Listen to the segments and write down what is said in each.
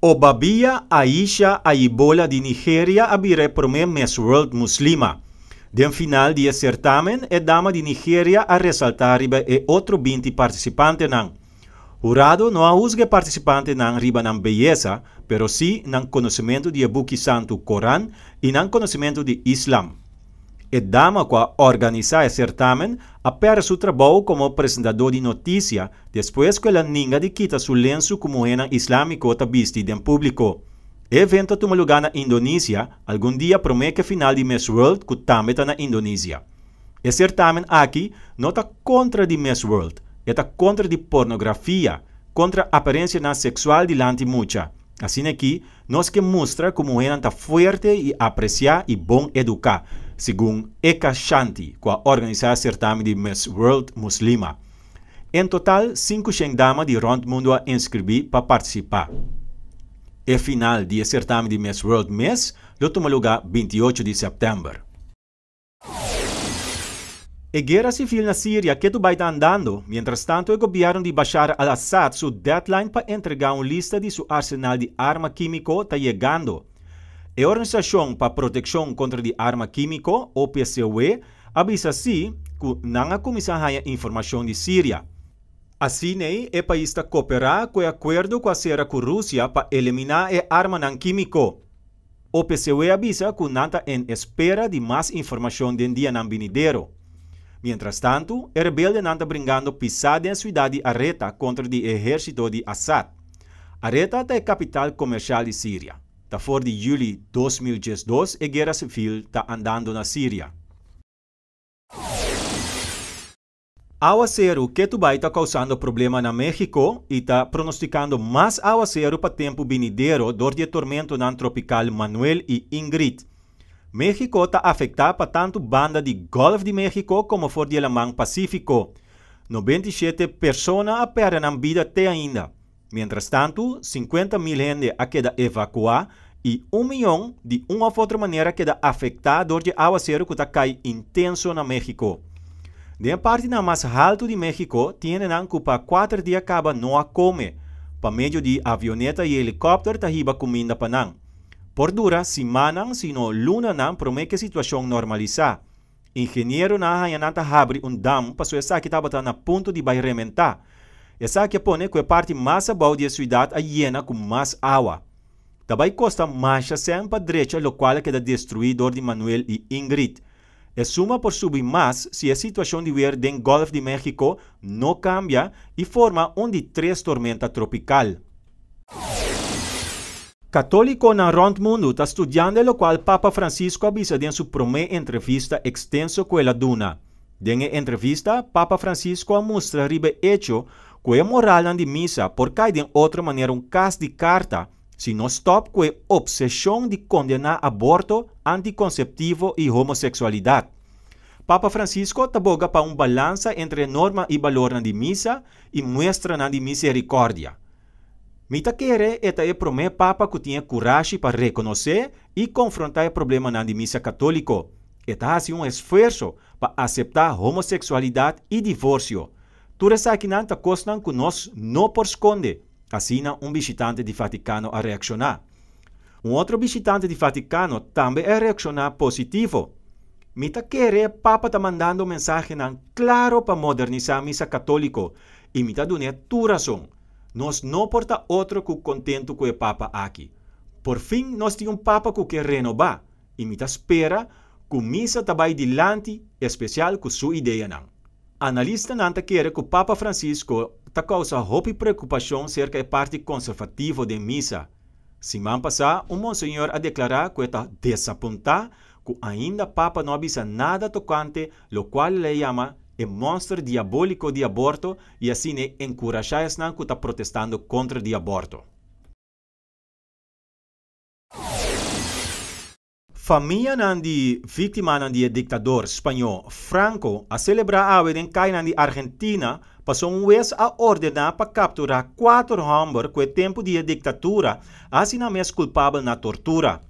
Obabia Aisha Ayibola di Nigeria a bira e promé Miss World muslima. Den final di e sertamen e dama di Nigeria a resaltá riba e otro 20 partisipantenan. Hurado no a husga e partisipantenan riba nan beyesa, pero sí nan konosementu di e buki santu Koran i nan konosementu di Islam. E dama ku a organisá e sertamen a pèrdè su trabou komo presentadó di notisia despues ku el a ninga di kita su lensu ku muhénan islámiko ta bisti den públiko. E evento a tuma lugá na Indonesia algun dia promé ku e final di Miss World ku tambe ta na Indonesia. E sertamen aki no ta kontra di Miss World, e ta kontra di pornografia, kontra aparensianan seksual dilanti mucha. Asina aki nos ke mustra ku muhénan ta fuerte i apresiá i bon eduká, segun Eka Shanti, ku a organisá e sertamen di Miss World Muslima. En total 500 dama di rònt mundu a inskribí pa partisipá. E final di e sertamen di Miss World mes lo tuma lugá 28 di sèptèmber. E guera sivil na Siria ketu bai ta andando, mientrastantu e gobièrnu di Bashar al-Assad su deadline pa entregá un lista di su arsenal di arma kímiko ta yegando. E Organisashon pa Protekshon kontra di Arma Kímiko, OPCW, a bisa sí ku nan a kuminsá haña informashon di Siria. Asin'ei e pais ta koperá ku e akuerdo ku a sera ku Rusia pa eliminá e armanan kímiko. OPCW a bisa ku nan ta en espera di mas informashon den dianan binidero. Mientrastantu, e rebeldenan ta bringando pisá den siudat di Areta kontra di e ehérsito di Assad. Areta ta e kapital komershal di Siria. Ta for di yüli 2012 e guera sivil ta andando na Siria. Awaseru ketu bai ta kousando problema na México i ta pronostikando mas awaseru pa tempu binidero dor di e tormentonan tropikal Manuel i Ingrid. México ta afektá pa tantu banda di Gòlf di México komo for di e Laman Pasífiko. 97 persona a pèrdè nan bida te ainda. Mientrastantu, 50.000 hende a keda evakuá i un mion di un òf otro manera a keda afektá dor di e awaseru ku ta kai intenso na México. Den e partinan mas haltu di México tin hendenan ku pa kuater dia kaba no a kome. Pa medio di avioneta i helikòpter ta hiba kuminda pa nan. Por dura simannan sino lunanan promé ku e situashon normalisá. Ingenieronan a haña nan ta habri un dam pasobra esaki tabata na punto di bai rementá. Esaki a pone ku e parti mas abou di e siudat a yena ku mas awa. Ta bai kosta masha sèn pa drecha lokual a keda destruí dor di Manuel i Ingrid. E suma por subi mas si e situashon di wer den Gòlf di México no kambia i forma un di tres tormenta tropikal. Katólikonan rònt mundu ta studiando e lokual Papa Francisco a bisa den su promé entrevista ekstenso ku el a duna. Den e entrevista, Papa Francisco a mustra riba e echo ku e moralnan di misa por kai den otro manera un kas di karta si no stòp ku e opseshon di kondená aborto, antikonseptivo i homoseksualidat. Papa Francisco ta boga pa un balansa entre e norma i balornan di misa i muestranan di miserikòrdia. Mi ta kere e ta e promé papa ku tin e kurashi pa rekonosé i konfrontá e problemanan di misa katóliko. E ta hasi un esfuerso pa aseptá homoseksualidat i divorsio. Tur esakinan ta kosnan ku nos no por skonde, asina un bishitante di Vatikano a reakshoná. Un otro bishitante di Vatikano tambe a reakshoná positivo. Mi ta kere papa ta mandando mensahenan klaro pa modernisá misa katóliko i mi ta dun'é tur rason. Nos no por ta otro ku kontentu ku e papa aki. Por fin nos tin un papa ku ke renobá i mi ta spera ku misa ta bai dilanti espesial ku su ideanan. Analistanan ta kere ku Papa Francisco ta kousa hopi preokupashon serka e parti konservativo den misa. Siman pasá un monseñor a deklará ku e ta desapuntá ku ainda Papa no a bisa nada tokante lokual el a yama e mònster diabóliko di aborto i asina e enkurashá esnan ku ta protestando kontra di aborto. Famianan di víktimanan di e diktador spañó Franco a selebrá awe den kayanan di Argentina pasobra un wes a ordená pa kapturá kuater hòmber ku e tempu di e diktatura a hasi nan mes kulpabel na tortura.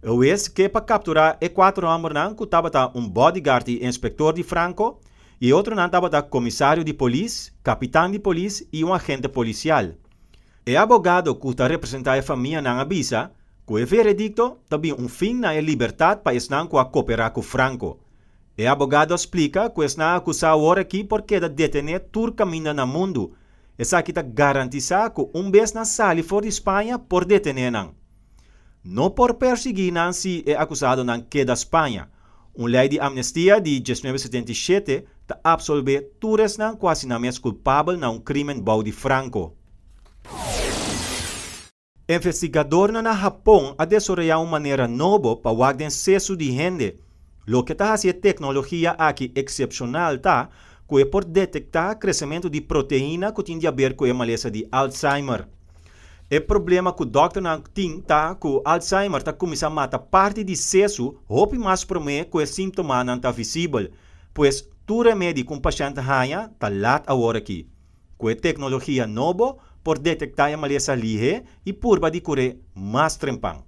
E wes ke pa kapturá e kuater hòmbernan ku tabata un bodyguard i inspektor di Franco i e otronan tabata komisario di polis, kapitan di polis i un agente polisial. E abogado ku ta representá e famianan a bisa ku e veredikto ta bin un fin na e libertat pa esnan ku a koperá ku Franco. E abogado a splika ku esnan akusá awor aki por keda detené tur kaminda na mundu. Esaki ta garantisá ku un bes nan sali for di Spaña por detené nan. No por persiguí nan si e akusadonan keda Spaña. Un lei di amnestia di 1977 ta apsolvé tur esnan ku hasi nan mes kulpabel na un krímen bou di Franco. Investigadornan na Hapon a desaroyá un manera nobo pa wak den sesu di hende. Loke ta hasi e teknologia aki eksepshonal ta ku e por detektá kresementu di proteina ku tin di aber ku e malesa di Alzheimer. E problema ku dòkternan tin ta ku Alzheimer ta kuminsá mata parti di sesu hopi mas promé ku e síntomanan ta visibel. Pues, tur remedi ku un pashènt haña ta lat awor aki. Ku e teknologia nobo por detektá e malesa lihé i purba di kur'é mas trempan.